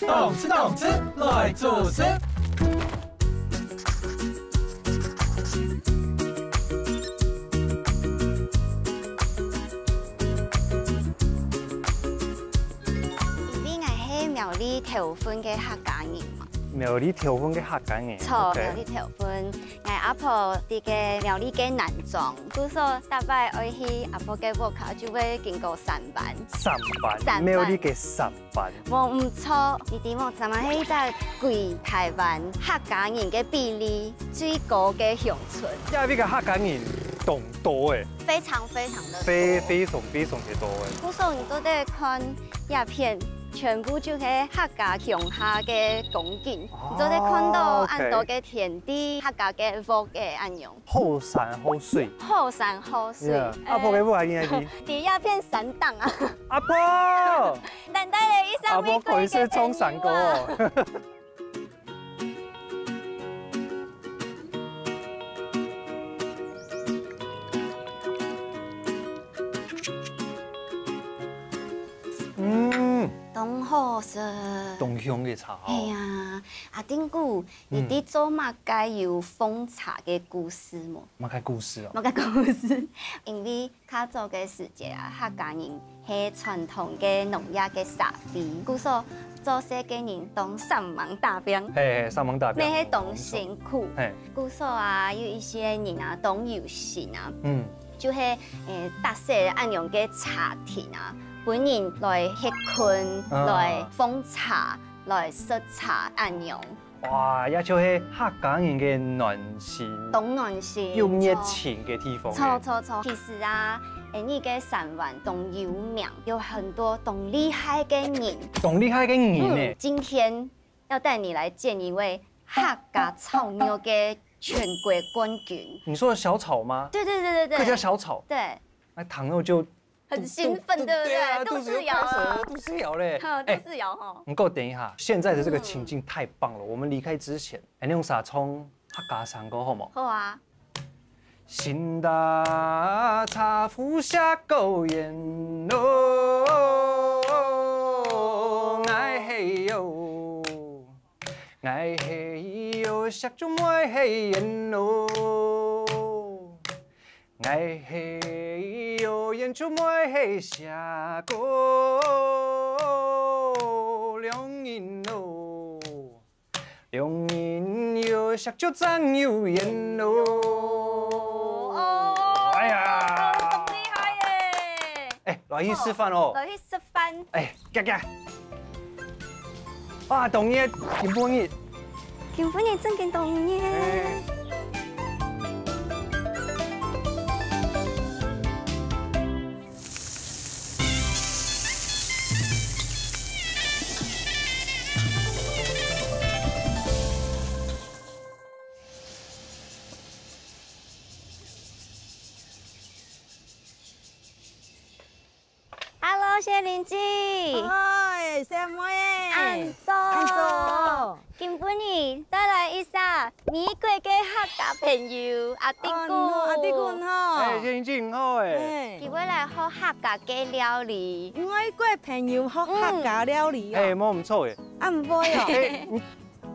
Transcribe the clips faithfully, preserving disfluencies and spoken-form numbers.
動次動次，來做事。因為𠊎係苗栗頭份个客家人嘛。苗栗頭份个客家人。著，OK。苗栗頭份。𠊎阿婆在个苗栗个南庄，故所逐擺愛去阿婆个屋下，就會經過三灣。三灣，三灣。苗栗个三 灣。無毋著，你知無？三灣係一隻歸臺灣客家人个比例最高个鄉村。這位个客家人當多欸。非常非常的多。非，非常非常个多欸。故所你做得看這片，全部就係客家鄉下个光景。哦，你做得看到恁多个田地，OK。客家个屋个恁樣。 好山好水。好山好水。Yeah，欸。阿婆个屋還在哪位？在這片山頂啊。阿婆！等等咧，一下阿婆可以是衝山歌哦。嗯。當好食。當香个茶哦。係啊，阿丁姑， 你知做麼个有奉茶个故事無？麼个故事哦？麼个故事？因為較早个時節啊，客家人係傳統个農業个社會，故所做事个人當煞猛打拚，嘿，嘿，煞猛打拚。乜係當辛苦。嘿。故所啊，有一些人啊，當有心啊，嗯。就係，欸，搭設恁樣个茶亭啊，分人來歇睏，啊。來奉茶，來食茶恁樣。 哇，這就係客家人个暖心，當暖心，又熱情个地方欸。著，著，著。其實啊，欸，𠊎个三灣當有名，有很多當厲害个人。當厲害个人欸。嗯，今天要帶你來見一位客家炒肉个全國冠軍。你說的小炒嗎？對，對，對，對，對。客家小炒。對。那糖肉就 很興奮，對不對？對啊，肚屎要拍手了，肚屎要咧。哈，欸，肚屎要吼。不過等一下，現在的這個情境太棒了，嗯。我們離開之前，欸，你用啥唱客家山歌好無？好啊。哦，哎呀。當厲害耶！欸，來去食飯哦。來去食飯。欸，行行。 啊，當熱，今晡日。今晡日正經當熱。欸。Hello，謝玲姐。嗨，小妹。恁早。恁早。今晡日帶來一儕美國个客家朋友，阿弟君。哦，你好，阿弟君，你好。欸，謝玲姐，你好欸。欸。佢會來學客家个料理。外國朋友學客家料理哦。欸，無毋著欸。啊，毋會哦。欸，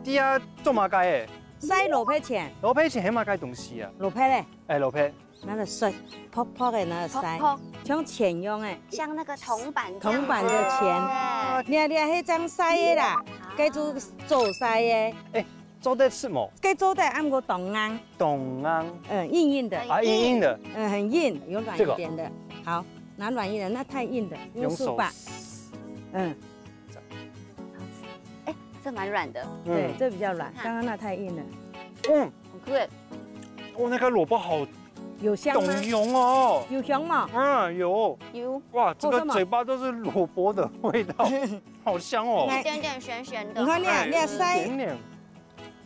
你在該做麼个欸？曬蘿蔔錢。蘿蔔錢係麼个東西啊？蘿蔔咧。欸，蘿蔔。 拿來曬，薄薄个拿來曬，薄薄。像錢樣欸。像那個銅板這樣子。銅板个錢。欸。你啊，你啊，係恁樣曬个啦，好。該就做曬个。欸，做得食無？該做得，毋過當硬。當硬。嗯，硬硬的。啊，硬硬的。嗯，很硬，有軟一點的。這個。好，拿軟一點，那太硬的，用手吧。用手。嗯。欸，這蠻軟的。嗯。對，這比較軟，好看。剛剛那太硬了。嗯。很酷欸。哦，那個蘿蔔好有香嗎？懂用哦。有香嗎？嗯，有。有。哇，這個好吃嗎？嘴巴都是蘿蔔的味道，好香哦。一點點鹹鹹的。你看你啊，哎，你啊，曬，一點點。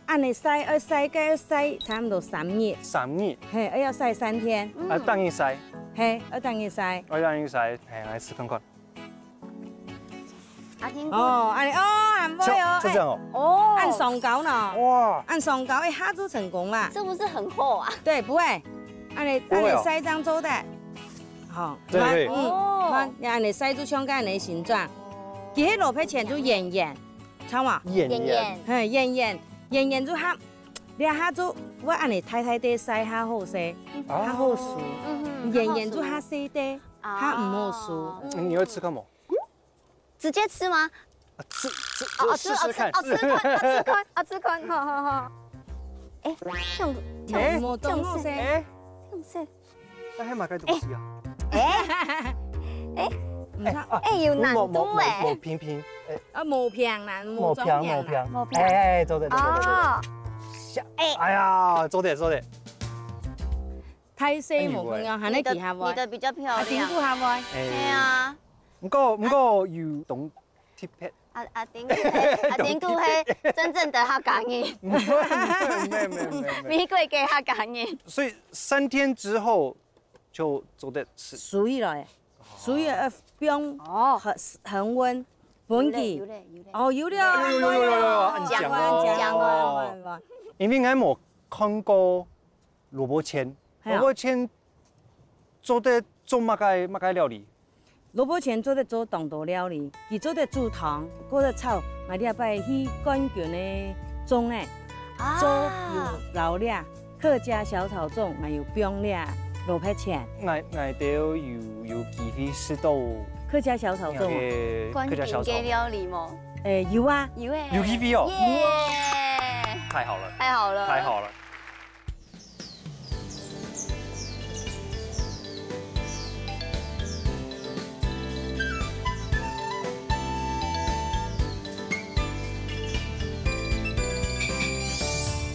恁樣曬，愛曬，該愛曬差不多三日。三日。嘿，愛要曬三天。嗯。啊，當日曬。嘿，愛當日曬。愛當日曬，嘿，來試看看。阿丁哦，恁樣哦，恁會哦，像，就這樣哦。哎，哦，恁上高呢，哇，恁上高，哎，下就成功啦。是不是很厚啊？對，不會，恁樣，不會哦。恁樣塞這樣做得，好，對，可以。嗯，哦。看，恁樣塞就像恁樣个形狀，其實蘿蔔圈就圓圓，知道嗎？圓圓。圓圓。嘿，圓圓，圓圓就較，這下就，我恁樣大大个塞較好勢，啊。較好熟，嗯哼，圓圓就較細个，較好熟。較毋好熟。嗯。你會吃看無？ 直接吃嗎？啊，吃，吃，哦，哦，吃，試試看。哦，吃看，哦，吃看，哦，吃看，好，好，好。哎，這樣，這樣，哎，無當好勢。這樣子，哎，這樣子。該還嘛該東西啊？哎，哎，毋錯。哎，有難度哎。無，無，無平平，哎。啊，無平啦，無平，無平啦。無平。哎，哎，做得，做得，做得。哦。下，哎。哎呀，做得，做得。大細無平哦，還能幾下位？你的，你的比較漂亮。啊，頂部下位。哎。對啊。 毋過，毋過有當特別。啊，啊，頂部係，啊，頂部係真正个客家人。沒有，沒有，沒有，沒有。美國个客家人。所以三天之後就做得食。熟起來，熟起來，呃，放哦。恆，恆溫，分佢。有咧，有咧，有咧。哦，有咧。有，有，有，有，有，有，恁講哦。講哦，講哦。因為𠊎無看過 蘿蔔圈。係啊。蘿蔔圈做得做麼个，麼个料理？蘿蔔圈做得做當多料理，佢做得煮湯，過得炒。𠊎這擺去冠軍个粽仔，啊。做有撈這客家小炒粽，還有放這蘿蔔圈。𠊎，𠊎兜有，有機會食到客家小炒粽嗎？那個客家小炒嗎？冠軍个料理無？誒，有啊。有誒。有機會哦。耶！太好了。太好了。太好了。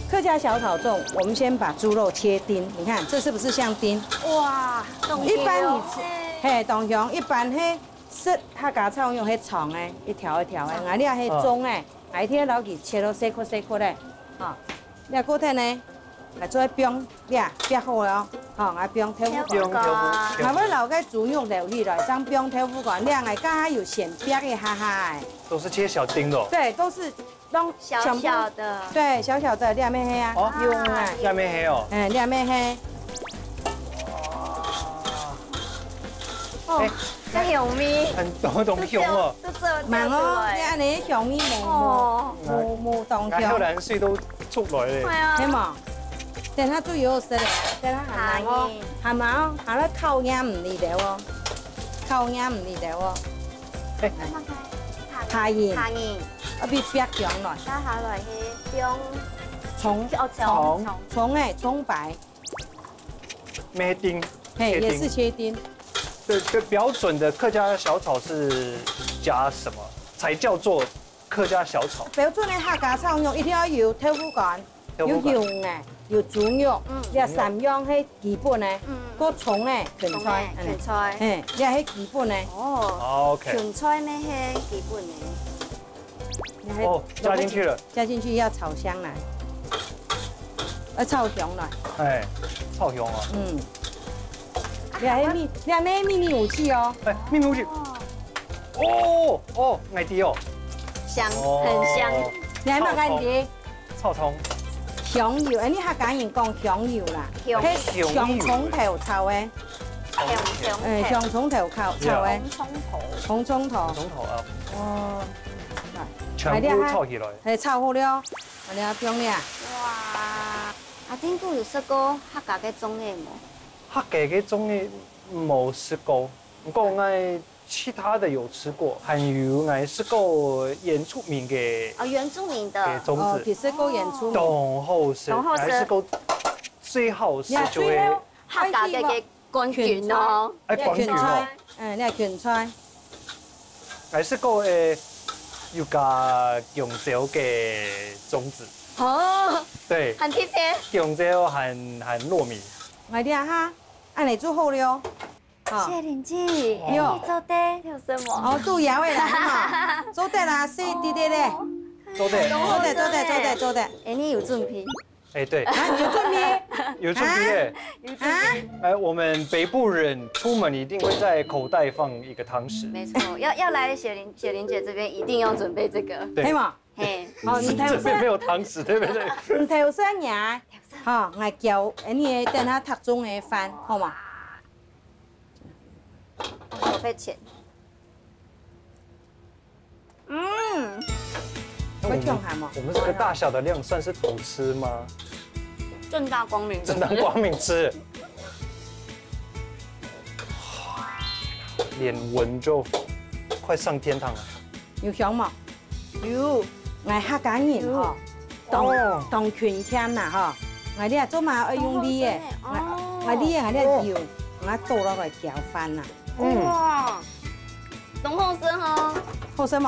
客家小炒粽，我們先把豬肉切丁，你看這是不是像丁？哇，當香。一般你吃，嘿，當香，一般嘿，食客家炒肉係長个，一條一條个，哦。𠊎這係中个，𠊎一定愛摎佢切到細塊細塊个，吼。這過程呢， 來做冰，這，煏好了哦。吼，來冰豆腐乾。冰豆腐，𠊎會摎該豬肉撈起來，正冰豆腐乾。這𠊎剛剛有先煏一下下欸。都是切小丁的哦。對，都是弄小小的。全部，對，小小的，這乜係啊，哦，用啊。這乜係哦。哎，這乜係。哇。哦。哎， 真香味。很多東西哦。都做，都做，都做出來。蠻哦，你恁樣香味無，哦。無，無當香。哎，口水都出來了。對啊。係無？等下就有食了，等下還蠻哦，下癮。還蠻哦，還要考驗你了哦，考驗你了哦。哎。下癮。下癮。啊，比較強來。接下來係用蔥。哦，蔥。蔥。蔥欸，蔥白。 乜係丁，嘿，切丁。也是切丁。對，對，標準的客家小炒是加什麼才叫做客家小炒？標準的客家炒肉一定要有豆腐乾，豆腐乾。有香欸，有豬肉，嗯。這三樣係基本的，嗯。過蔥欸，芹菜，蔥欸，芹菜。嘿，這係基本的。哦。OK。芹菜乜係基本的。 哦，加進去了。加進去要炒香來，要炒香來。哎，炒香啊。嗯。你還秘，你還沒秘密武器哦。哎，秘密武器。哦，哦，𠊎知哦。香，哦。很香。你還沒看見？炒蔥。香油，哎，你客家人講香油啦，香油。係香蔥頭炒的。香，香，哎，香蔥頭炒，炒的。紅蔥頭。紅蔥頭。紅蔥頭啊。哦。 全部炒起來。係，炒好了，𠊎兜放了。哇，阿丁哥有食過客家个粽仔無？客家个粽仔無食過，不過𠊎其他的有吃過，還有𠊎食過原住民个，哦，原住民的。个粽子。哦，佢食過原住民。當好食，當好食。𠊎食過最好食就係，呀，最好，客家个，个 冠軍哦。哎，冠軍哦。芹菜，嗯，你看芹菜。還係講，誒，有加香蕉个粽子。哦，對。很特別。香蕉和，和糯米。𠊎這下，恁樣就好了。好。謝玲姐，有。你做得，有什麼？哦，煮藥的啦，哈。做得啦，是的的嘞。哦。做得。做得，做得，做得，做得。哎，你有準備？哎，对，啊，有準備？有準備耶。啊？哎，我們北部人出門一定會在口袋放一個湯匙。沒錯，要要來雪玲雪玲姐這邊一定要準備這個。對，係無？嘿，好，你頭先，這邊沒有湯匙，對不對？你頭先呀，好，𠊎教你等下讀中个飯，好無？我有被錢。 嗯，那我們會忒鹹哦。我們這個大小的量算是偷吃嗎？正大光明，正大光明吃，連聞就快上天堂了。有香無？有，𠊎客家人吼，當當勤儉啦吼，𠊎這做麼个愛用這个？𠊎這𠊎這油，𠊎倒落來攪飯啦。哇！ 當好食吼。好食無？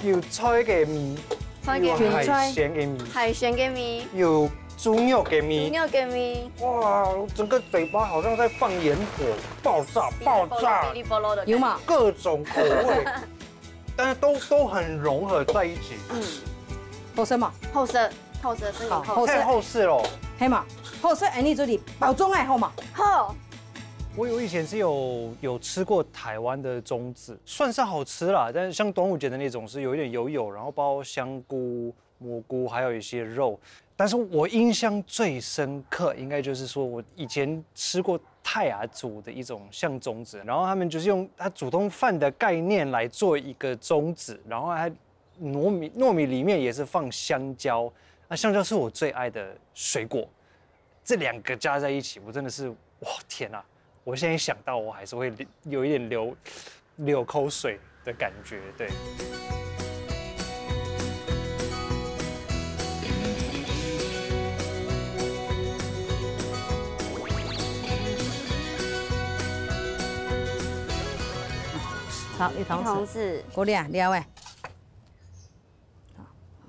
有菜个味，菜个味。有海鮮个味，海鮮个味，有豬肉个味。豬肉个味。哇，整個嘴巴好像在放煙火，爆炸，爆炸，噼里啪啦的，有無？各種口味，但是都都很融合在一起。嗯，好食無？好食，好食，真的好食。太好食了。係無？好食，恁樣就係包中个好無？好。 我我以前是有有吃過台灣的粽子，算是好吃啦，但是像端午節的那種是有一點油油，然後包香菇、蘑菇，還有一些肉。但是我印象最深刻，應該就是說我以前吃過泰雅族的一種像粽子，然後他們就是用他煮通飯的概念來做一個粽子，然後它糯米糯米裡面也是放香蕉，那香蕉是我最愛的水果，這兩個加在一起，我真的是哇天啊！ 我現在想到，我還是會流有一點流流口水的感覺，對。好，一湯匙。一湯匙。過了啊，了欸。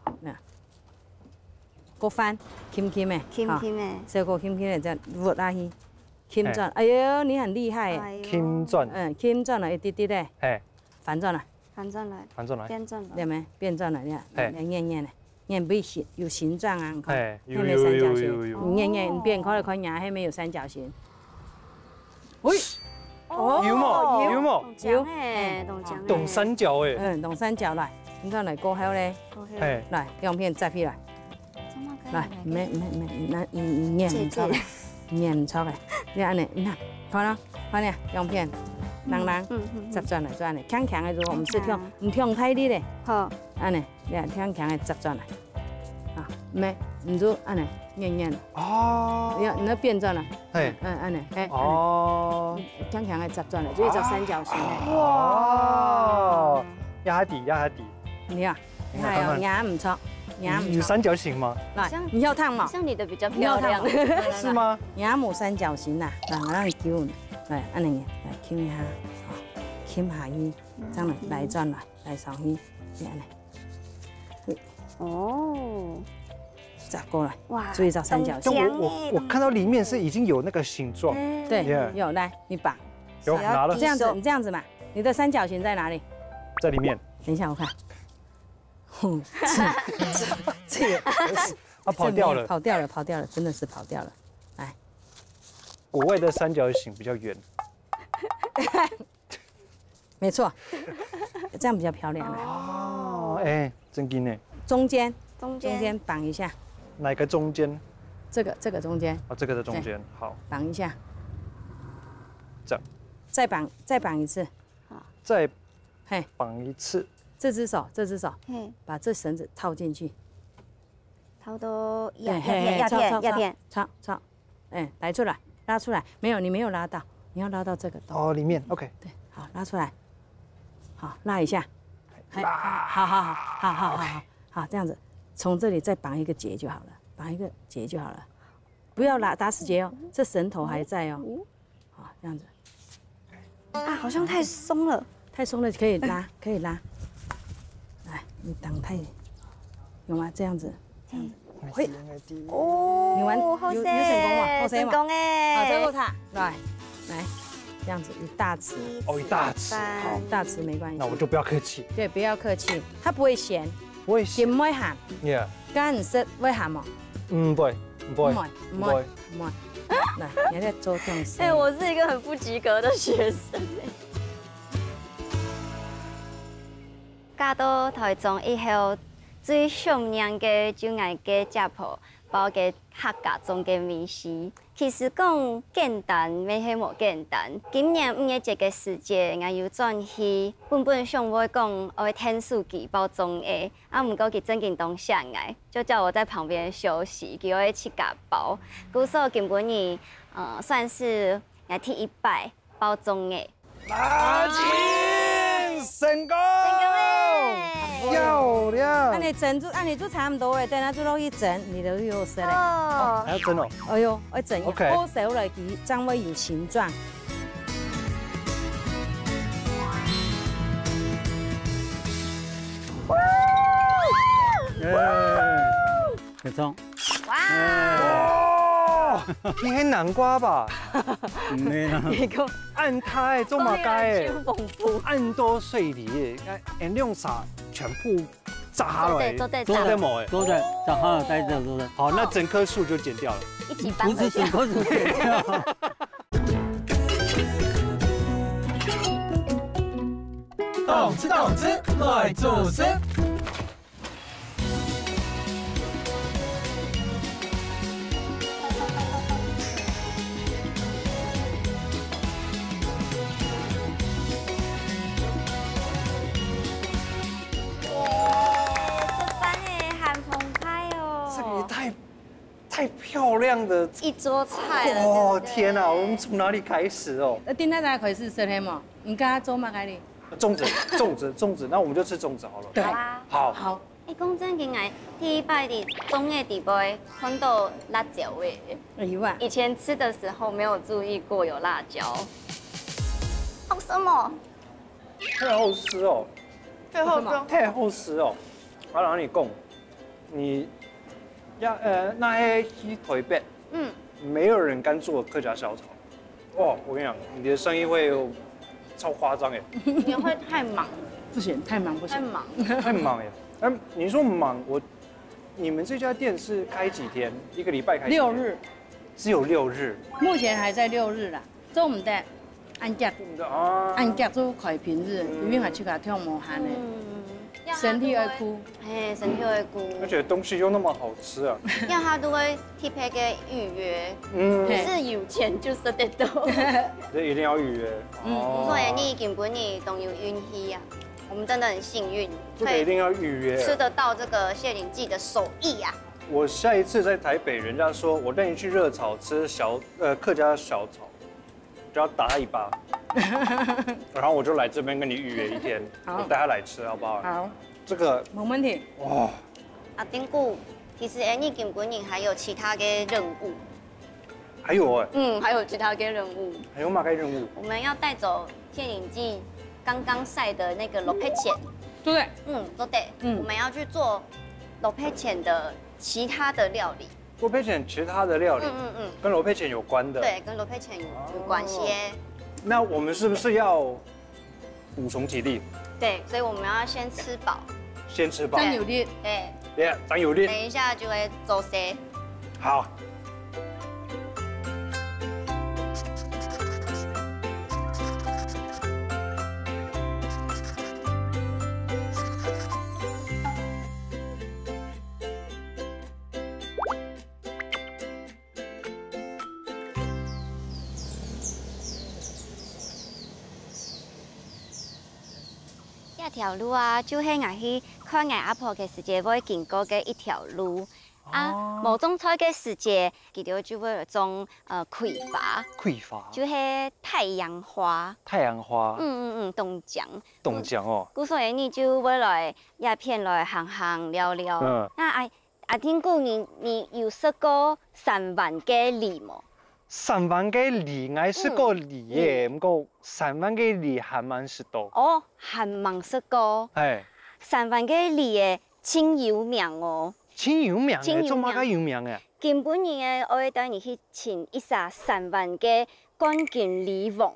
好，那。 過飯，輕輕个，輕輕个。哈，小火輕輕个，這樣㧾下去，輕轉。哎喲，你很厲害欸。哎喲。輕轉。嗯，輕轉來一滴滴个，嘿。反轉來。反轉來。反轉來。變轉來。對無？變轉來，你看，嘿。你捏捏呢，捏不是有形狀啊，你看，嘿，有，還沒三角形。有，有，有，有。你捏捏，你變看來看呀，還沒有三角形。 喂，哦，有無？有無？當靚欸，當靚欸。當三角欸。嗯，當三角來，你看來過後咧，嘿。來，兩片接起來。來，毋免，毋免，毋免，你，你捏毋著个，捏毋著个，你恁呢，你看，看咯，看咧，兩片，啷啷，嗯，嗯，嗯。接轉來，轉來，輕輕个，就毋使忒，忒輕。毋忒大力咧。好。 恁呢，你看輕輕个接轉來。啊，毋係，你就恁呢，捏捏。哦。你看，你愛變轉來。嘿。嗯，恁呢，嘿，哦。恁呢。嗯，輕輕个接轉來，就一隻三角形个。哦。壓下底，壓下底。你看，你看哦，看看。壓毋著，壓毋著。有，有三角形嗎？來，像，你要燙嘛？像你的比較漂亮。你要燙嘛？來，來，來。是嗎？壓無三角形啦，來，我讓你給我，來，恁呢，來，輕一下，好，輕下去，這樣來，來轉來。 來上去，這樣呢。哦。再過來，哇，做一隻三角形。這樣我，我，我看到裡面是已經有那個形狀。嗯。對，Yeah。有，來，你把。有，拿了。這樣子，你這樣子嘛，你的三角形在哪裡？在裡面。等一下，我看。哼，這，這，這也不是。啊，跑掉了。這沒有，跑掉了，跑掉了，真的是跑掉了。來。國外的三角形比較圓。 沒錯，這樣比較漂亮啊。哦，哎，正經呢。中間，中間。中間綁一下。哪個中間？這個，這個中間。哦，這個的中間，對。好。綁一下。這樣。再綁，再綁一次。再嘿。綁一次。這隻手，這隻手，嘿。把這繩子套進去。套到，呀，對，呀，呀，嘿，嘿，套，套，呀，呀。套，套。 哎，來出來，拉出來。沒有，你沒有拉到，你要拉到這個洞。哦，裡面，OK。對，好，拉出來。好，拉一下。嘿，拉。好，好，好，好，好，好，OK。好，好，這樣子，從這裡再綁一個結就好了，綁一個結就好了，不要拉，打死結哦，這繩頭還在哦。好，這樣子。 啊，好像太鬆了。太鬆了，可以拉，可以拉。來，你擋太，有嗎？這樣子，這樣子。嘿。嘿。哦，有嗎？有，有成功嗎？好勢嗎？成功欸。好，再過它，來，來，這樣子一大匙。哦，一大匙，好。一大匙沒關係。那我就不要客氣。對，不要客氣，它不會鹹，不會鹹。鹹毋會鹹，Yeah。乾食會鹹哦。嗯，不會。毋會，毋會，毋會。毋會。來，你來做點心。哎，我是一個很不及格的學生。嫁到台中以後，最想念个就𠊎个姐婆包个客家粽个味緒。其實講簡單，乜係無簡單。今年五月節个時節，𠊎有轉去，本本想會講愛𢯭手佢包粽仔，啊，毋過佢正經當惜𠊎，就叫我在旁邊休息，佢愛自家包。故所今晡日，呃，算是𠊎第一擺包粽仔。 拿金！成功！成功欸！漂亮！恁樣蒸就，恁樣就差毋多欸，等下就落去蒸，你就有色咧。哦。還要蒸哦。哎喲，愛蒸，OK。好燒落去，正會有形狀。耶！ 沒錯。哇！哇！你係南瓜吧？毋係啦。你講，恁大欸，做麼个欸？講起來就豐富。恁多水梨欸，哎，哎，用啥全部摘下來？做得，做得，做得無欸？做得，摘下來，摘掉，做得。好，那整棵樹就剪掉了。一起搬回家。不是整棵樹剪掉。動次動次來做事。 哇，這班欸，好澎湃哦。這個也太，太漂亮的。一桌菜了，哦，對不對？天哪，我們從哪裡開始哦？那今天大家可以試試看嘛，你剛剛做麼个哩？粽子，粽子，粽子，那我們就吃粽子好了。對。好啊。好。好。 欸，講正經，𠊎第一擺佇粽仔底背看到辣椒欸。哎呀。以前吃的時候沒有注意過有辣椒。好吃嗎？太好吃哦！太好吃哦！太好吃哦！我同你講，你要，呃，那些去台北，嗯。沒有人敢做客家小炒。 哦，我跟你講，你的生意會超誇張欸。也會太忙。不行，太忙不行。太忙。太忙欸。哎，你說忙，我，你們這家店是開幾天？一個禮拜開幾天？六日。只有六日。目前還在六日啦，做毋得，恁遽，啊。恁遽做開平日，嗯。因為𠊎自家忒無閒咧。嗯，要他都會，身體愛顧。嘿，身體愛顧。而且東西又那麼好吃啊。要他都會 特別个預約，嗯。嘿。係有錢就食得到。這一定要預約。嗯。哦。所以你今晡日當有運氣啊，我們真的很幸運，這個一定要預約。可以吃得到這個謝鼎記的手藝啊。我下一次在台北，人家說我帶你去熱炒吃小，呃，客家小炒，就要打一巴。然後我就來這邊跟你預約一天，好。我帶他來吃，好不好？好。這個，沒問題。哇。阿丁姑， 其實，欸，你今晡日還有其他个任務。還有欸。嗯，還有其他个任務。還有麼个任務？我們要帶走謝鼎記剛剛曬的那個蘿蔔錢。對。嗯，對。嗯。我們要去做蘿蔔錢的其他的料理。蘿蔔錢其他的料理，嗯，嗯，嗯。跟蘿蔔錢有關的。對，跟蘿蔔錢有，有關係耶。哦。那我們是不是要 補充體力。對，所以我們要先吃飽。先吃飽。正有力。對。Yeah，正有力。等一下就會做事。好。 這條路啊，就係𠊎去看𠊎阿婆个時節會經過个一條路。啊，哦。無種菜个時節，佢兜就會種，呃，葵花。葵花。就係太陽花。太陽花。嗯，嗯，嗯，當靚。當靚哦。故所以你就會來這片來行行尞尞。嗯。那啊， 阿丁姑，你，你有食過三灣个梨無？三灣个梨，𠊎食過梨耶，嗯。毋過三灣个梨還吂食到。哦，還吂食過。係。三灣个梨耶，盡有名哦。盡有名耶，盡有名。做麼个有名耶？今晡日耶，𠊎愛帶你去尋一儕三灣个 冠軍梨王。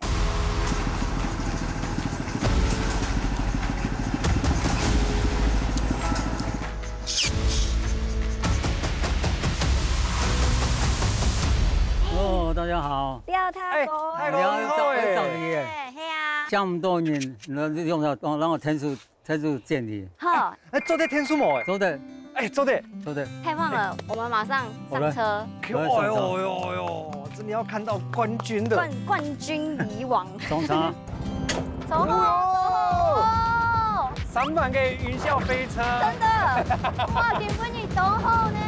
大家好。廖大哥。哎，大哥你好哎。你好，你好。哎，係啊。這麼多人，你用到，讓我天數，天數見你。好。哎，做得天數無哎？做得。哎，做得。做得。太棒了，我們馬上上車。好了。哎呦哎呦哎呦，真的要看到冠軍的。冠，冠軍以王。中場。 走哦，走哦。三萬个雲霄飛車。真的，哇，今晡日當好呢，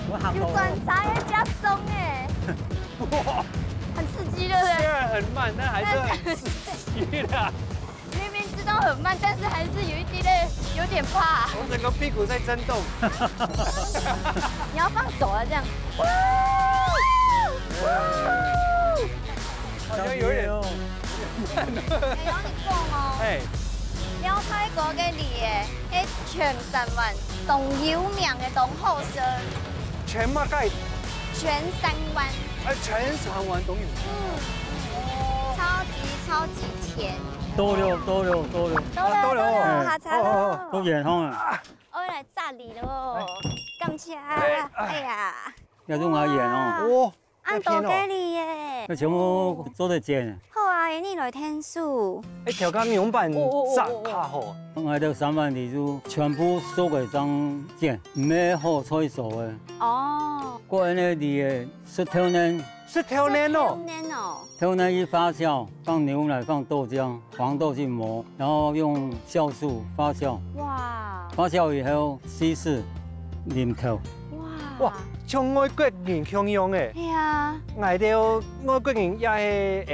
有轉車个接送呢。哇，很刺激，對不對？雖然很慢，但還是很刺激啦。明明知道很慢，但是還是有一滴泪，有點怕。我整個屁股在震動。你要放手了，這樣。 好像有點，哎，我跟你講哦，哎，廖大哥个梨仔，係全三灣當有名个當好食。全麼个？全三灣。哎，全三灣當有名。嗯，超級超級甜。多了，多了，多了。多了，啊，多了哦。多了，下車了。哦，哦，哦。都遠方了。我來摘梨咯，感謝。哎，哎呀。 要用來演哦。哇，哦，恁多个梨仔。那全部做得剪。好啊，你來𢯭手。哎，調个面板哦，哦，哦，哦。炸較好。我个三萬梨就全部收个正剪，毋係好採收个。哦。過年个梨仔食透年。食透年哦。食透年哦。透年去發酵，放牛奶，放豆漿， 黃豆去磨，然後用酵素發酵。哇。發酵以後稀釋、淋透。哇。哇，像外國人共樣誒。係啊。𠊎兜外國人也係，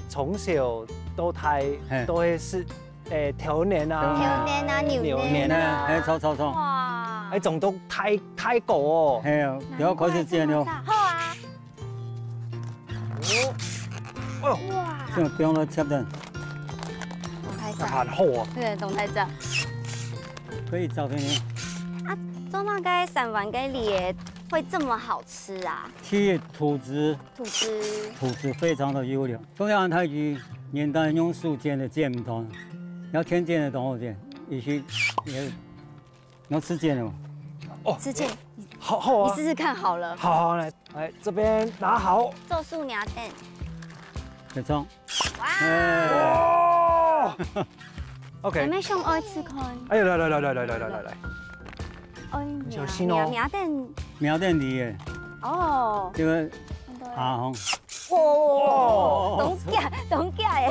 誒，從小到大，嘿。都係食，誒，透年啊，透年啊，牛年啊。牛年啊，嘿，著，著，著。哇。誒，種都大，大果哦。嘿啊，要開始剪了。好啊。 哦，哎呦，哇，這樣不用了，切斷。動太大。還好啊。對，動太大。可以照片呢。啊，做麼个三灣个梨仔會這麼好吃啊？其實土質，土質。土質非常的優良。中央安泰區原來用手剪的剪毋斷，要天剪的當好剪，也是也 你要吃剪哦？哦，吃剪，好，好啊。你試試看好了。好，好，來，來，這邊拿好。做手捏等。沒錯。哇！哎。哇！OK。還沒上愛吃看。哎呀，來，來，來。哎呀，小心哦。捏，捏等。捏等梨耶。哦。這個很多耶。啊，吼。 哇，當假，當假耶。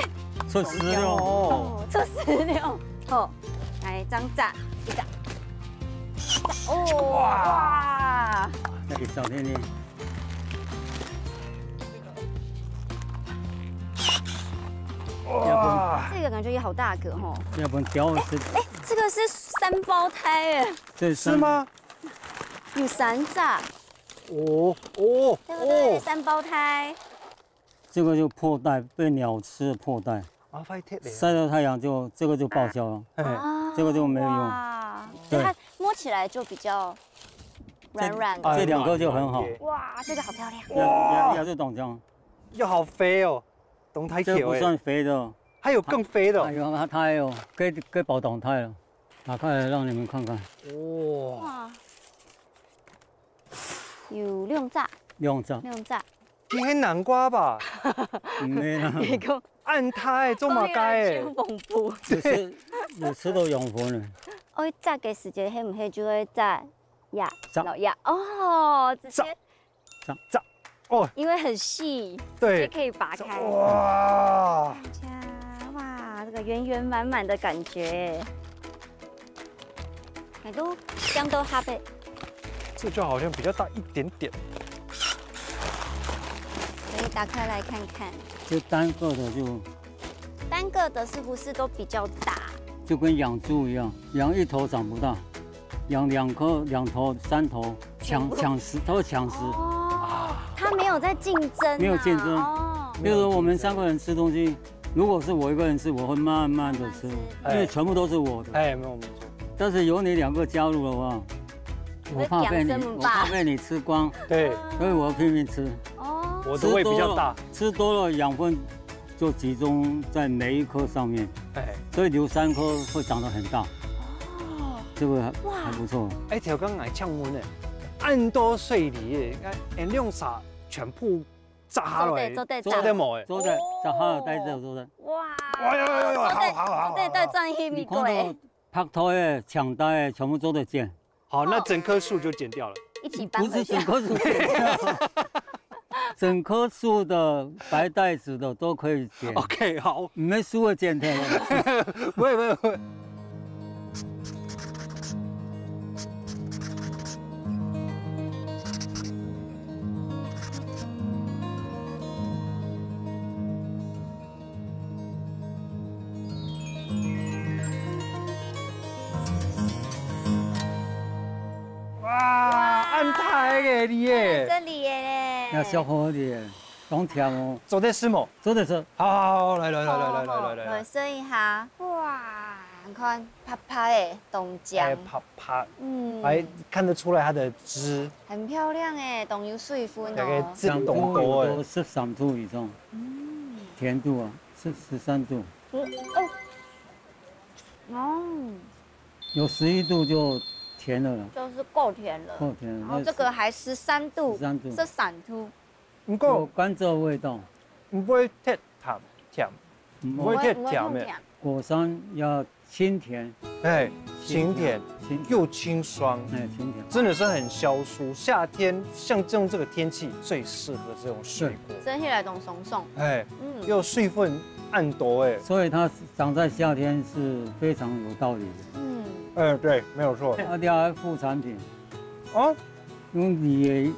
出師了。哦，出師了。好，來，這樣炸，一炸。哦，哇。那個小弟弟。哇。這個感覺也好大個吼。要不然屌我吃。哎，這個是三胞胎耶。這是嗎？有三隻。哦，哦，對不對？哦。三胞胎。 這個就破袋，被鳥吃的破袋。啊，壞忒了。曬到太陽就，這個就報銷了。哎。啊，這個就沒有用。哇，對。所以它摸起來就比較軟軟的。這，這兩個就很好。哎，哇，這個好漂亮。哇。也，也，也是當靚。又好肥哦，當大條哎。這個不算肥的。還有更肥的哦。哎呦，它，它還有，可以，可以保當大了。打開來讓你們看看。哇。哇。有兩隻。兩隻。兩隻。 你係南瓜吧？毋係啦。你講恁大个做麼个？講起來真恐怖。有吃，有吃到養分了。哦，摘个時節，係毋係就會摘呀？摘。老呀，哦，直接摘。摘。摘。哦。因為很細，對。直接可以拔開。哇。看一下，哇，這個圓圓滿滿的感覺。 哎，都這樣都合的。這就好像比較大一點點。可以打開來看看。就單個的就單個的是不是都比較大？就跟養豬一樣，養一頭長不大，養兩顆、兩頭、三頭，搶，搶食，它會搶食。哦，它沒有在競爭啊。沒有競爭。哦。比如說我們三個人吃東西， 如果是我一個人吃，我會慢慢地吃，慢慢吃。因為全部都是我的。哎，沒有，沒有錯。但是有你兩個加入的話，我會我怕被你，養生吧。我怕被你吃光，對。所以我要拼命吃。哦。我的胃比較大。吃多了，吃多了養分就集中在每一顆上面，哎。所以留三顆會長得很大。哦。這個還，哇。還不錯。哎，頭先𠊎請問呢，恁多水梨，哎，兩儕全部摘下來，做得，做得，做得無个。做得，哦。摘下來帶走，做得。哇！哎呦，哎呦，哎呦，好，好，好，好。做得，做得轉去美國个。你看到白帶个、青帶个，全部做得剪。好，那整棵樹就剪掉了。一起搬回去。不是整棵树剪掉，整棵树的白帶子的都可以剪。OK，好。你们树的剪掉了。不会，不会，不会。 哇，恁大个梨耶！這裡耶。要削好个，當甜哦。做得食無？做得食。好，好，好，來，來，來，來，來，來，來，來。來，試一下。哇，你看，白白个，當靚。哎，白白。嗯。還看得出來它的汁。很漂亮哎，當有水分哦。大概這當多哎。有十三度以上。嗯。甜度啊，十，十三度。嗯，哦。哦。 有十一度就甜了啦。就是夠甜了。夠甜了，然後這個還十三度，十三度。十三度。不過有甘蔗味道。不會太甜，甜，不會，不會太甜的。不會，不會太甜。果酸要清甜。哎，清甜，清甜。又清爽。哎，清甜。真的是很消暑。夏天像这种，这个天气最适合这种水果。對。蒸起來當爽爽。哎，嗯。又水分恁多哎。所以它 长在夏天是非常有道理的。嗯。哎，對，沒有錯。啊，這還有副產品。哦。用梨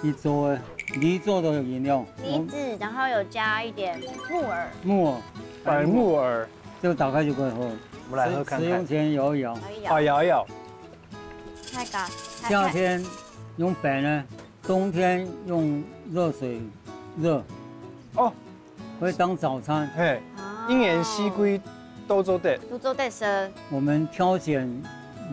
去做的，梨做的飲料。梨子，然後有加一點木耳。木耳。白木耳。就打開就可以喝。我們來喝看看。食，食用前搖一搖。搖一搖。哦，搖一搖。太高，太，夏天用冰的，冬天用熱水熱。哦， 可以當早餐。嘿，哦。一年四季都做得。都做得食。我們挑選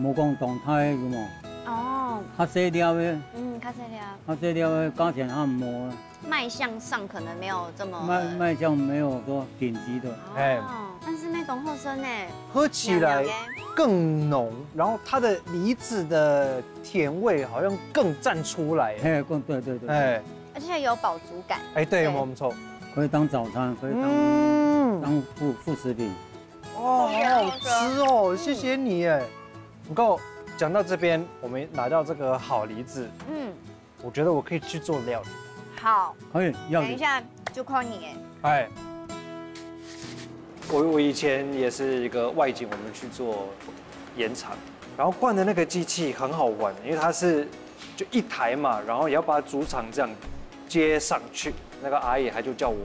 無講當大个有無？哦。較細粒个，嗯，較細粒。較細粒个價錢較無啊。賣相上可能沒有這麼賣，賣相沒有說頂級的。哦，哎。但是乜當好食呢。喝起來涼涼的。更濃，然後它的梨子的甜味好像更站出來。嘿，更，對，對，對，對。哎。 而且有飽足感。哎，對，對。沒有錯。可以當早餐，可以當，嗯。當副，副食品。哦，好好吃哦，嗯。謝謝你耶。不過講到這邊，我們拿到這個好梨子，嗯。我覺得我可以去做料理。好。可以，料理。等一下就靠你耶。哎。 我，我以前也是一個外景，我們去做鹽場，然後灌的那個機器很好玩，因為它是就一台嘛，然後你要把它竹腸這樣接上去，那個阿姨她就叫我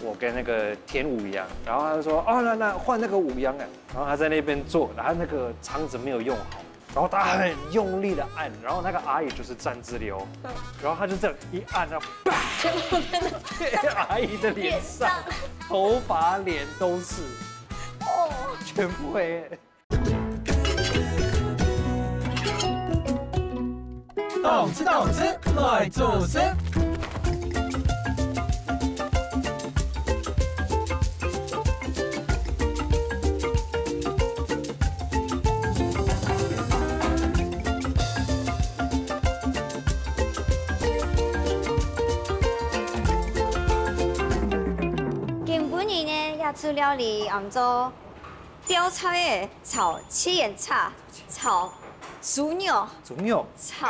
們，我跟那個填五羊，然後她就說：“哦，來，來，換那個五羊啊。”然後她在那邊做，然後那個腸子沒有用好， 然後他很用力的按，然後那個阿姨就是站直流，然後他就這樣一按，然後啪，全部在那阿姨的臉上，頭髮、臉都是，哦，全部黑。動次動次來做事。 今晡日呢，這出料理安到吊菜个炒七層塔，炒豬肉，豬肉。炒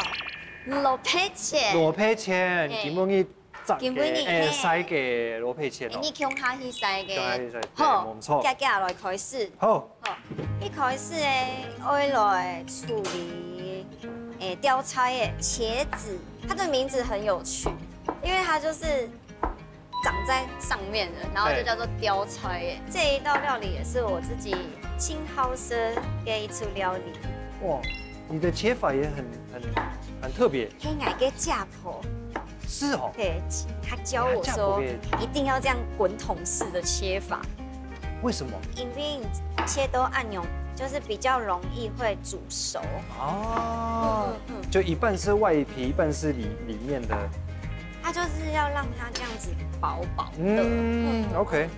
蘿蔔切。蘿蔔切，嘿。今晡日 炸个，今晡日，哎，嘿。曬个蘿蔔切哦。哎，你共下去曬个。共下去曬，對，好，無錯。遽遽來開始。好。好，一開始呢，愛來處理，哎，吊菜个茄子，它的名字很有趣，因為它就是長在上面的，然後就叫做吊菜个。哎。這一道料理也是我自己盡好食个一出料理。哇，你的切法也很，很，很特別。係𠊎个家婆 是哦。對，他教我說，他教我。一定要這樣滾筒式的切法。為什麼？因為切到恁樣，就是比較容易會煮熟。哦，嗯，嗯，嗯。就一半是外皮，一半是裡，裡面的。它就是要讓它這樣子薄薄的。嗯，嗯。OK。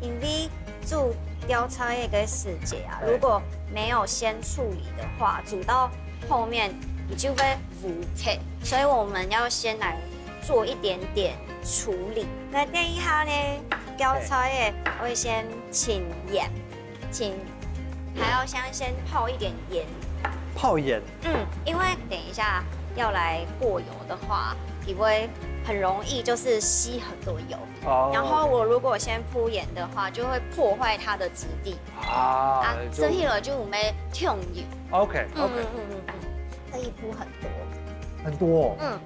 因為煮吊菜个時節啊，對。如果沒有先處理的話，煮到後面你就會烏忒，所以我們要先來做一点点处理。那等一下呢，吊菜的我会先请盐，请，还要先先泡一点盐。泡盐。嗯，因为等一下要来过油的话，你会很容易就是吸很多油。哦。然后我如果先铺盐的话，就会破坏它的质地。啊，啊，所以了就我们用油。 OK OK。嗯嗯嗯嗯，可以铺很多。很多。嗯。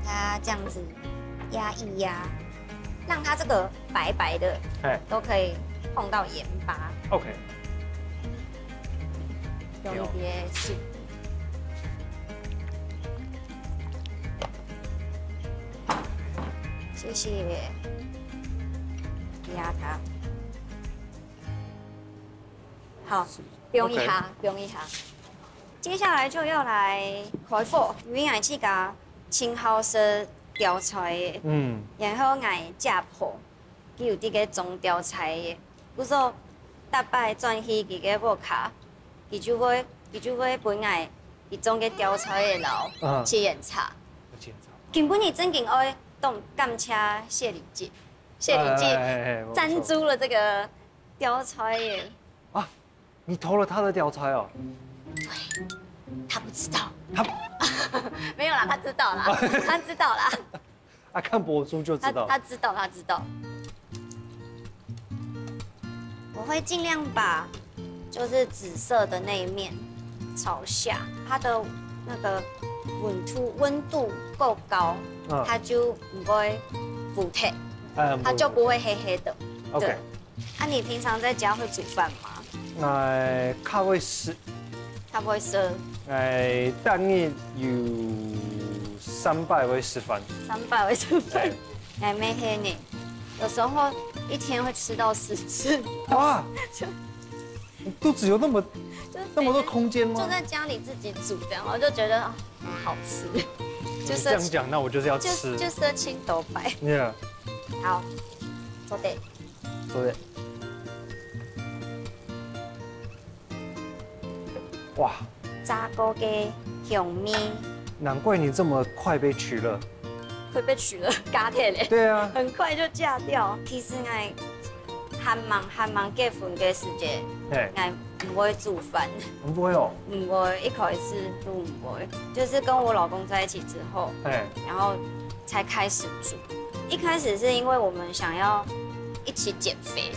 它这样子压一压，让它这个白白的，哎，都可以碰到盐巴。 OK。用一点水。谢谢。压它。好，不用一哈，不用一哈。接下来就要来开火，因为俺自家青好食吊菜的，嗯，然后俺家婆佢有这个种吊菜的，故所逐擺转去佢个屋下，佢就会佢就会分俺佢种个吊菜的老，嗯，去饮茶。今晡日正经爱当感谢谢礼记，谢礼记赞助了这个吊菜的。啊，你偷了他的吊菜哦？他不知道。他没有啦，他知道啦，他知道啦。 啊，看博主就知道。他知道，他知道。我会尽量把就是紫色的那一面朝下，它的那个温度温度够高，嗯，它就不会浮退，嗯，它就不会黑黑的。 OK。啊，你平常在家会煮饭吗？哎，较会食。较会食。哎，逐日有三擺會食飯。三擺會食飯，哎，蛮黑呢。有时候一天会吃到四次。哇，肚子有那么那么多空间吗？就在家里自己煮这样，我就觉得啊，很好吃。就是这样讲，那我就是要吃。就是吃清头白。 Yeah。 好，做得。 对。哇，炸过个香味。难怪你这么快被取乐。会被取了，加铁嘞。对啊。很快就嫁掉。其实哎，还蛮还蛮结婚的时间，哎，我不会煮饭。不会哦。不会，一开始都不会，就是跟我老公在一起之后，哎，然后才开始煮。一开始是因为我们想要一起减肥。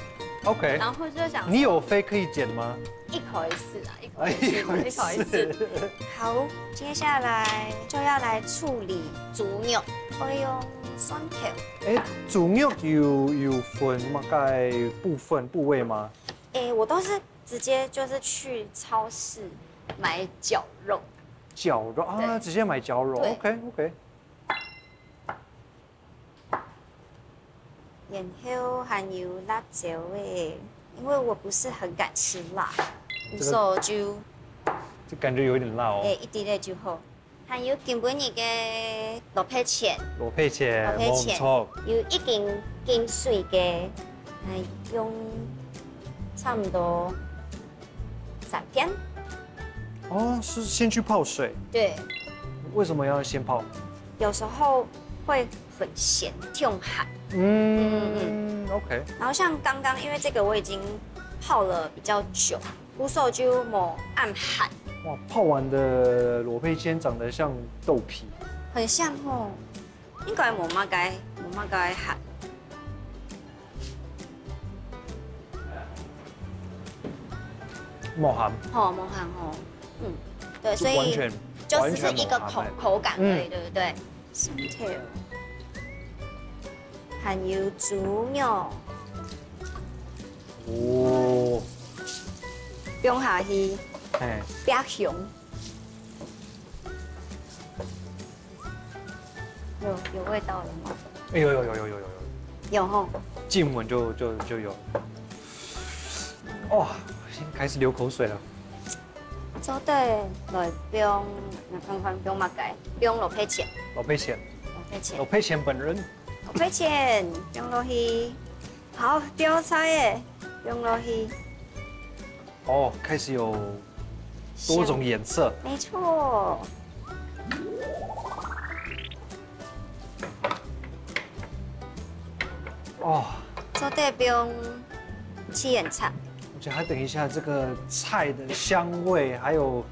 OK。然后就想，你有肥可以减吗？一口一次啊，一口一次，一口一次。好，接下来就要来处理猪肉，我用蒜头。哎，猪肉有有分大概部分部位吗？哎，我都是直接就是去超市买绞肉。绞肉啊，直接买绞肉。OK OK。 然后还有辣椒诶，因为我不是很敢吃辣，所以就就感觉有一点辣哦。诶，一滴滴就好。还有今晡日个萝卜切，萝卜切，萝卜切，有一斤斤水个，哎，用差不多三片。哦，是先去泡水。对。为什么要先泡？有时候会 很咸，挺鹹。嗯嗯。OK。然后像刚刚，因为这个我已经泡了比较久，烏索就無恁鹹。哇，泡完的羅佩堅長得像豆皮。很像哦，應該無麼个，無麼个鹹。無鹹。吼，無鹹吼，嗯，對，所以完全就只是一個口完全無鹹欸口感而已，對不對？ 蒜頭，還有豬肉，哦，放下去，哎，煏香。有有味道了嗎？哎有有有有有有有，有吼。浸完就就就有。哇，先開始流口水了。做得來放，看看放麼个？放羅佩堅，羅佩堅，羅佩堅羅，佩堅本人。羅佩堅放落去。好，吊菜耶，放落去。哦，開始有多種顏色。沒錯。哦，做得不用去檢查。而且它等一下这个菜的香味，还有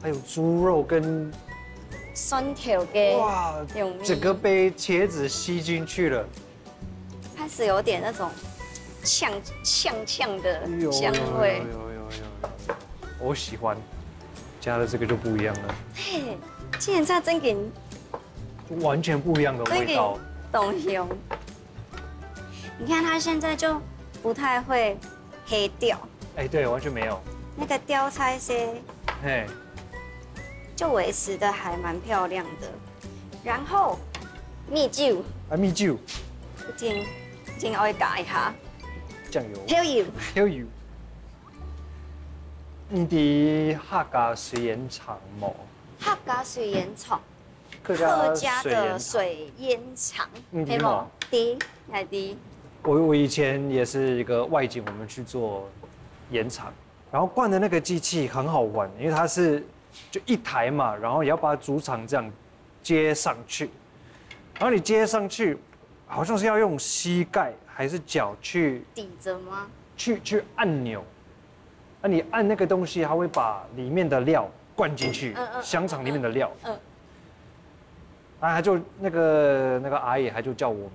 还有猪肉跟蒜头个哇，用力整个被茄子吸进去了。开始有点那种呛呛呛的香味。有有有有有有，我喜欢，加了这个就不一样了，嘿，今天这真紧就完全不一样的真紧味道。懂香。你看它现在就不太会黑掉，哎，对，完全没有。那个掉菜色嘿，就维持的还蛮漂亮的。然后米酒啊，米酒、一定一定要加一下，酱油、还有油。还有油。你知客家水烟厂无？客家水烟厂，客客家水烟的水烟厂，嗯对吗？对，还对。我我以前也是一个外景，我们去做盐场，然后灌的那个机器很好玩，因为它是就一台嘛，然后你要把主场这样接上去，然后你接上去，好像是要用膝盖还是脚去抵着吗？去去按钮，那你按那个东西，它会把里面的料灌进去，嗯嗯嗯香肠里面的料。嗯，啊，他就那个那个阿姨，他就叫我们，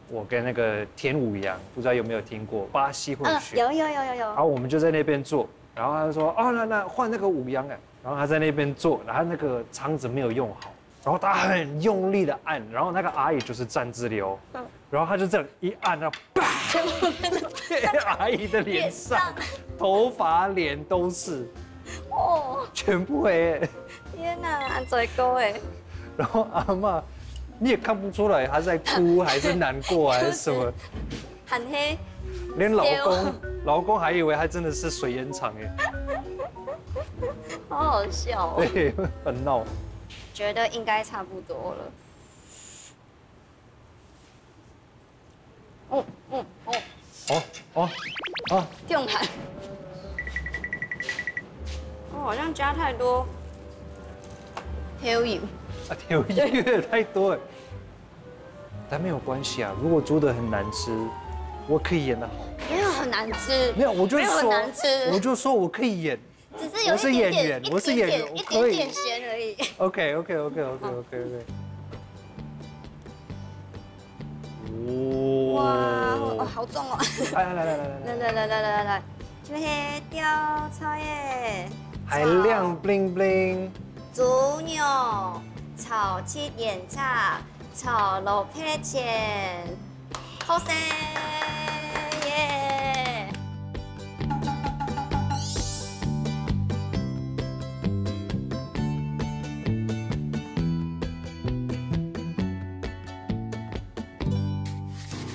我跟那个田武阳，不知道有没有听过巴西混嗯，血，有有有有有。然后我们就在那边做，然后他就说，哦，那那换那个武阳哎，然后他在那边做，然后那个肠子没有用好，然后他很用力的按，然后那个阿姨就是站直流，嗯然后他就这样一按，然后啪，全部都是阿姨的脸上脸上，头发脸都是，哦，全部哎。天哪，安嘴狗哎，然后阿嬷，你也看不出来她在哭还是难过还是什么，很黑，连老公老公还以为她真的是水烟厂哎，好好笑哦。对，很闹。觉得应该差不多了。哦哦哦，哦哦哦，用喊。我好像加太多黑油。啊，调音乐太多了。但没有关系啊，如果煮的很难吃，我可以演的好。没有很难吃，没有，我就没有很说，难吃，我就说我可以演。只是有一点点我是演员我是演员一点点我可以一点点咸而已。 OK OK OK OK OK OK。哇，哦，好重哦！哎来来来来来来，来来来来来来来，就係吊菜耶，还亮 bling bling。猪肉炒七眼菜，炒蘿蔔卷，好食耶！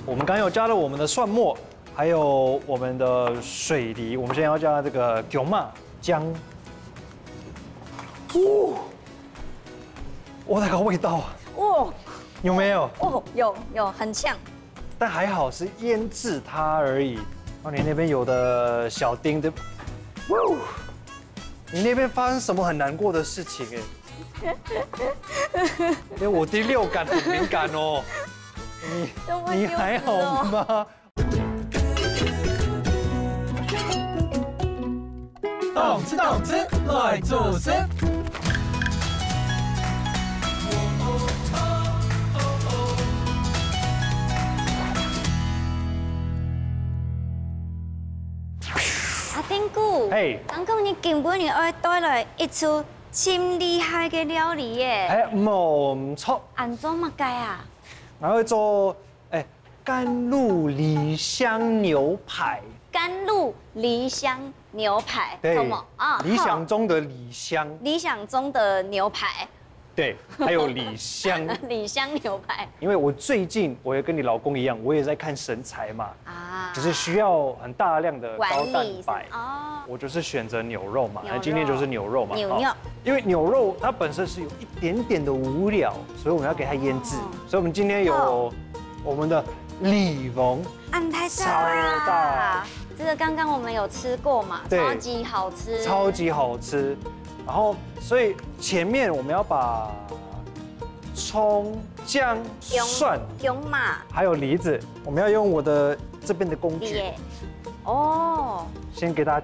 我们刚刚有加了我们的蒜末，还有我们的水梨，我们现在要加这个姜妈姜。哦，哇，那个味道啊，哦有没有？哦，有有很像，但还好是腌制它而已。然后你那边有的小丁的，哇，你那边发生什么很难过的事情哎？哎，我第六感很敏感哦。你你还好吗？动次动次来做事。阿丁姑，嘿，刚刚你今晡日爱带来一出真厉害的料理耶！哎，冇错，安做么个啊？然后做哎甘露梨香牛排，甘露梨香牛排，对什么啊？理想中的梨香，理想中的牛排，对，还有梨香。梨香牛排。因为我最近我也跟你老公一样，我也在看身材嘛，啊只是需要很大量的高蛋白。哦，我就是选择牛肉嘛，牛肉那今天就是牛肉嘛，牛肉好，因为牛肉它本身是有一点点的无聊，所以我们要给它腌制。哦所以我们今天有哦我们的李翁，安太超大这个刚刚我们有吃过嘛，对超级好吃，超级好吃。然后，所以前面我们要把葱、姜、姜蒜，姜嘛，还有梨子。我们要用我的这边的工具，你耶。哦，先给它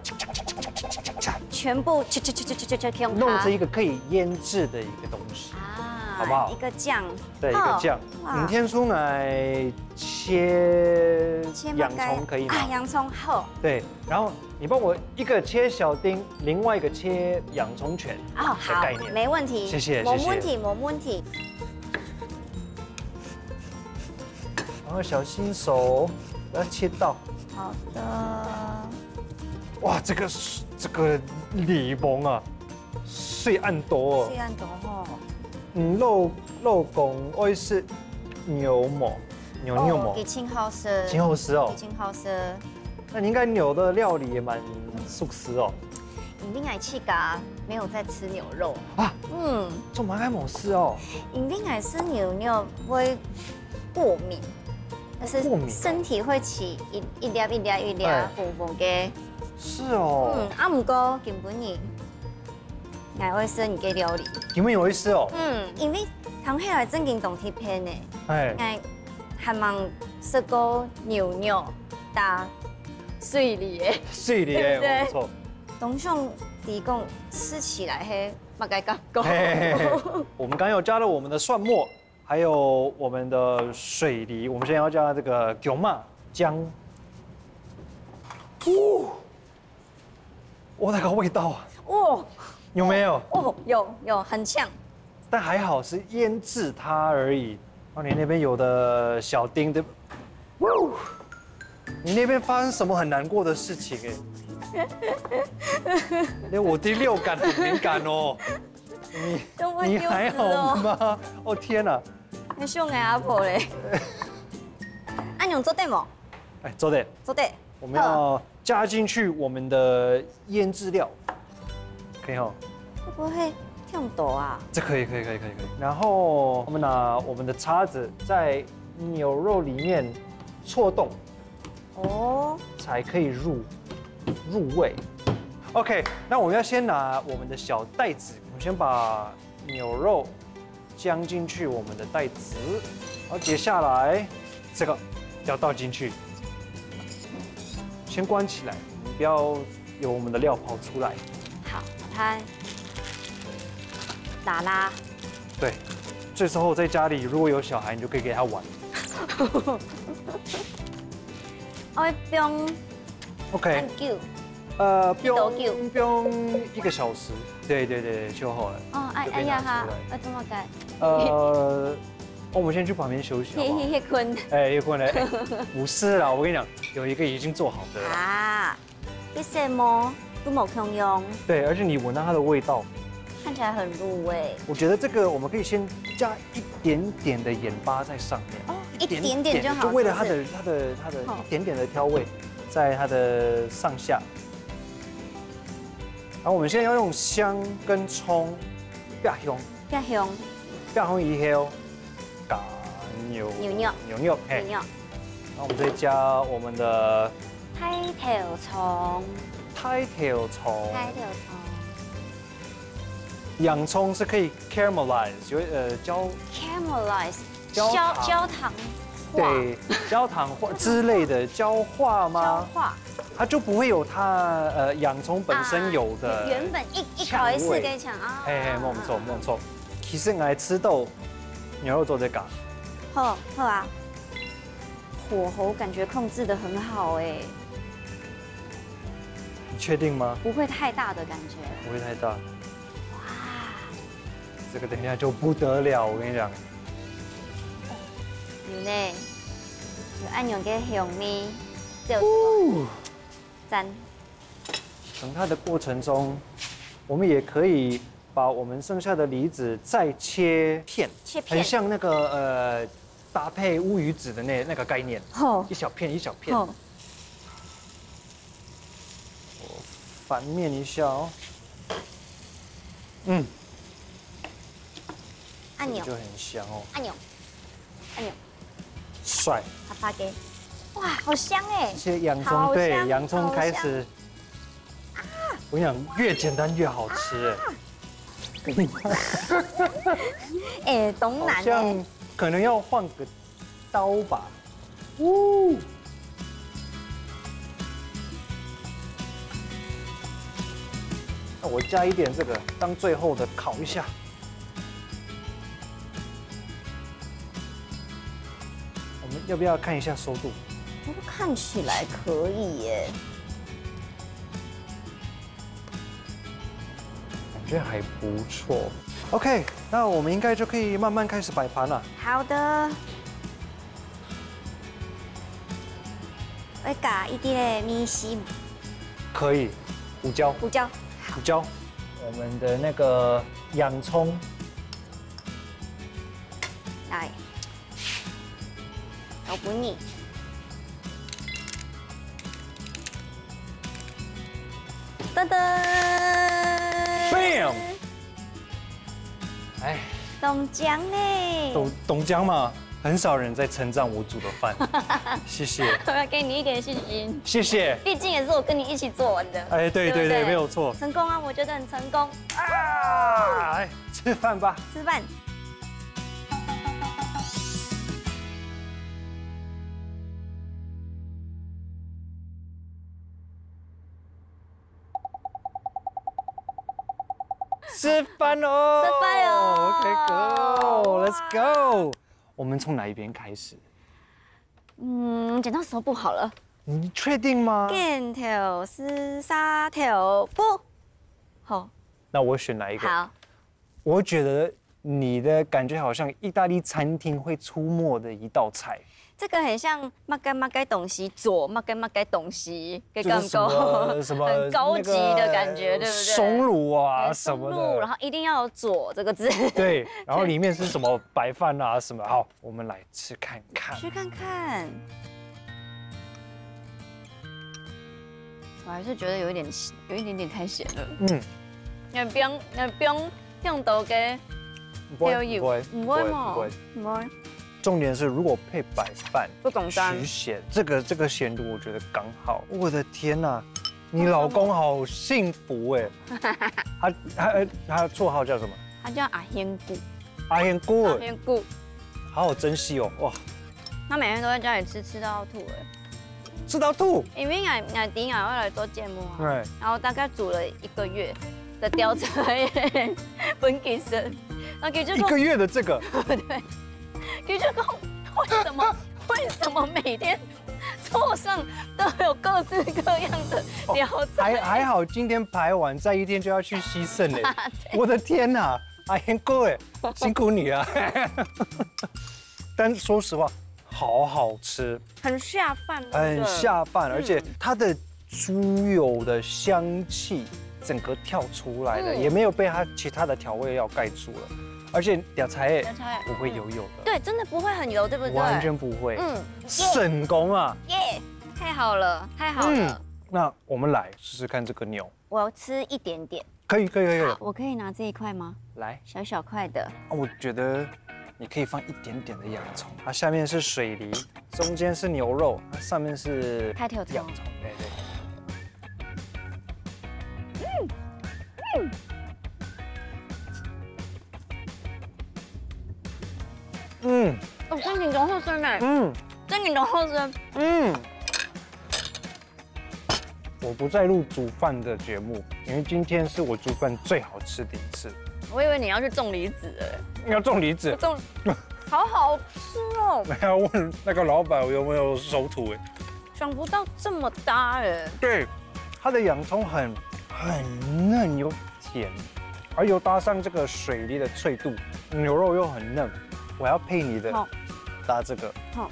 全部切切切切切切切，弄成一个可以腌制的一个东西。啊，好不好一个酱，对，一个酱。哇明天出来切洋切嘛该葱可以吗？啊，洋葱好。对，然后你帮我一个切小丁，另外一个切洋葱圈。哦，好概念，没问题，谢谢谢谢没问题，没问题。然后小心手，不要切到。好的，哇，这个这个檸檬啊，水恁多哦虽。然多吼，嗯，老老公，我是牛毛，牛牛毛哦，佢，真好食，真好吃哦佢。真好食。那你应该牛的料理也蛮熟识哦。因为我自家没有在吃牛肉，啊，嗯，做蛮该模式哦。因为我吃牛肉会过敏，就是过敏哦身体会起一一粒一粒一粒哎红红的。是哦。嗯，啊，不过今晡日，我会食你个料理。你们有意思哦。嗯，因为谈起来正经当特别呢，哎，我还蛮食过牛肉搭水梨的，水梨哎，对不对没错。当想提供吃起来嘿，大概感觉。嘿嘿嘿嘿我们刚刚有加了我们的蒜末，还有我们的水梨，我们现在要加这个姜嘛姜。哦，哇，那个味道啊，哦有没有？哦，有有很像，但还好是腌制它而已。哦，你那边有的小丁的，哇，你那边发生什么很难过的事情哎？那我第六感很敏感哦。你都会你还好吗？哦天哪！很像个阿婆嘞。阿娘做得无？哎，做得，做得。我们要加进去我们的腌制料，可以哈。会不会忒多啊？这可以，可以，可以，可以，可以。然后我们拿我们的叉子在牛肉里面戳洞，哦，才可以入入味。OK，那我们要先拿我们的小袋子，我们先把牛肉装进去我们的袋子，然后接下来这个要倒进去，先关起来，我们不要有我们的料跑出来。好，它拉拉，对，这时候在家里如果有小孩，你就可以给他玩。我会放 OK，很久。呃，多久不用不用一个小时，对对对，就好了。哦，哎就可以拿哎呀哈出来，我怎么改？呃，我们先去旁边休息好不好？嘿嘿嘿，困哎，又过来，哎不是啦，我跟你讲，有一个已经做好的了。啊，这些么都没共用，对，而且你闻到它的味道，看起来很入味。我觉得这个我们可以先加一点点的盐巴在上面，哦，一点点就好，就为了它是不是的它的它的好一点点的调味，在它的上下。然后我们现在要用姜跟葱爆香，比较香。爆香以后，加牛牛肉牛肉，嘿，牛肉，然后我们再加我们的大头葱，大头葱，大头葱洋葱是可以 caramelize，有呃焦，caramelize，焦焦糖焦糖化。对焦糖化之类的焦化焦吗？化。它就不会有它呃洋葱本身有的啊原本一一口一四个抢啊。嘿嘿，没错没错。其实我还吃到牛肉做这个，好好啊，火候感觉控制的很好哎，你确定吗？不会太大的感觉。不会太大，哇，这个等一下就不得了，我跟你讲。有呢，有按钮跟香味，只有哦，赞。等它的过程中，我们也可以把我们剩下的梨子再切片，切片很像那个呃搭配乌鱼子的那那个概念，吼一小片一小片。吼，反面一下哦。嗯，按钮就很香哦，按钮按钮，帅。啪啪给，哇，好香哎这！些洋好香葱，对，洋葱好香开始。我跟你讲，越简单越好吃哎。哎，当难哎。好像可能要换个刀吧。呜！那我加一点这个，当最后的烤一下。我们要不要看一下熟度？这个看起来可以耶。感觉还不错。OK，那我们应该就可以慢慢开始摆盘了。好的。会加一点点米线。可以，胡椒。胡椒。胡椒。我们的那个洋葱。来。交给你。噔噔。Bam！哎，中奖呢。中，中奖嘛，很少人在称赞我煮的饭。谢谢。我要给你一点信心。谢谢。毕竟也是我跟你一起做完的。哎，对，对，对，对不对？没有错。成功啊，我觉得很成功。啊，哎，吃饭吧。吃饭。吃饭哦。吃饭哦。OK，go，let's go。我们从哪一边开始？嗯，剪刀石头布好了。你确定吗？剪刀石头布。好。那我选哪一个？好。我觉得你的感觉好像意大利餐厅会出没的一道菜。这个很像么个么个东西做么个么个东西，就感觉什么，什么很高级的感觉，那个对不对？松露啊，哎，什么的。松露，然后一定要有做这个字。对，然后里面是什么白饭啊什么。好，我们来吃看看。吃看看。我还是觉得有一点，有一点点太咸了。嗯。那冰，那冰，冰豆给不会，不会，不会，不会。不会。重点是，如果配白饭，不简单。许咸，这个，这个咸度我觉得刚好。我的天哪，你老公好幸福哎！他，他，他绰号叫什么？他叫阿仙姑。阿仙姑。阿仙姑。好好珍惜哦，哇！他每天都在家里吃，吃到吐哎。吃到吐？因为俺，俺弟俺会来做节目啊，对。然后大概煮了一个月的调查，分给生，然后给这个一个月的这个，对。 你就讲为什么为什么每天桌上都有各式各样的聊斋？还还好，今天排完，再一天就要去洗肾嘞！我的天哪，阿贤哥哎，辛苦你了。但说实话，好好吃，很下饭，对不对？很下饭，而且它的猪油的香气整个跳出来了，嗯，也没有被它其他的调味料盖住了，而且调菜，调菜，不会油油的，对，真的不会很油，对不对？完全不会，嗯，成功啊！耶，太好了，太好了。嗯，那我们来试试看这个牛，我吃一点点。可以，可以，可以，可以。好，我可以拿这一块吗？来，小小块的。我觉得你可以放一点点的洋葱，它下面是水梨，中间是牛肉，它上面是开头草。洋葱，对对。嗯，嗯，哦，真的足好食呢，嗯，真的足好食，嗯。 我不再录煮饭的节目，因为今天是我煮饭最好吃的一次。我以为你要去种梨子了。要种梨子？种，好好吃哦。还要问那个老板有没有收徒哎。想不到这么搭哎。对，它的洋葱很，很嫩又甜，而又搭上这个水梨的脆度，牛肉又很嫩，我要配你的，好，搭这个。好。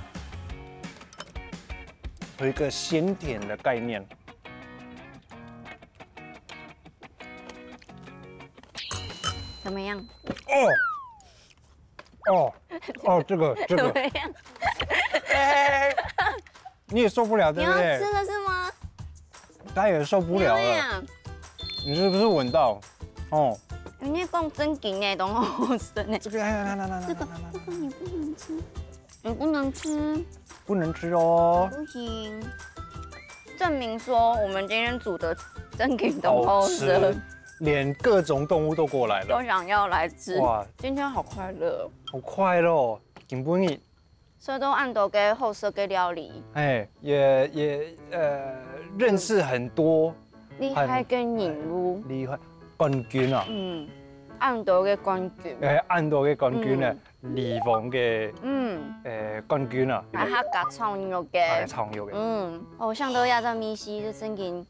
有一个鲜甜的概念。怎么样？哦，哦，哦，这个，这个。怎么样？哎，你也受不了，对不对？你要吃了是吗？他也受不了了。怎么样？你是不是闻到？哦。人家讲真的呢，都好吃呢。这个，来来来来来来来来来。这个，这个你不能吃。 你不能吃，不能吃哦。不行。证明说我们今天煮的真的都好吃。好吃。连各种动物都过来了。都想要来吃。哇，今天好快乐哦，好快乐哦！今晡日，所以都恁多个好食个料理。哎，也也呃认识很多厉害个人物，厉害冠军啊，嗯，恁多个冠军，哎，恁多个冠军呢，地方个嗯，呃冠军啊，还客家创业个，哎，创业个，嗯，哦，像到亚洲美食就真的，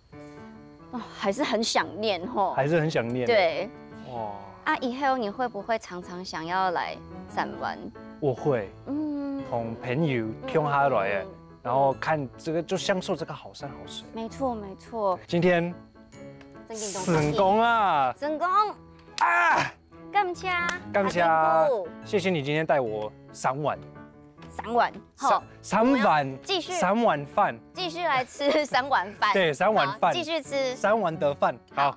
哦，还是很想念吼。还是很想念。，对哇，啊，以后你会不会常常想要来三湾？我会嗯，同朋友共下来哎，然后看这个就享受这个好山好水。没错没错，今天真的成功啊！成功，啊，感谢，感谢阿金姑谢谢你今天带我三碗，三碗，好三，三碗，继续三碗饭，继续来吃三碗饭，对，三碗饭好继续吃，三碗的饭，好。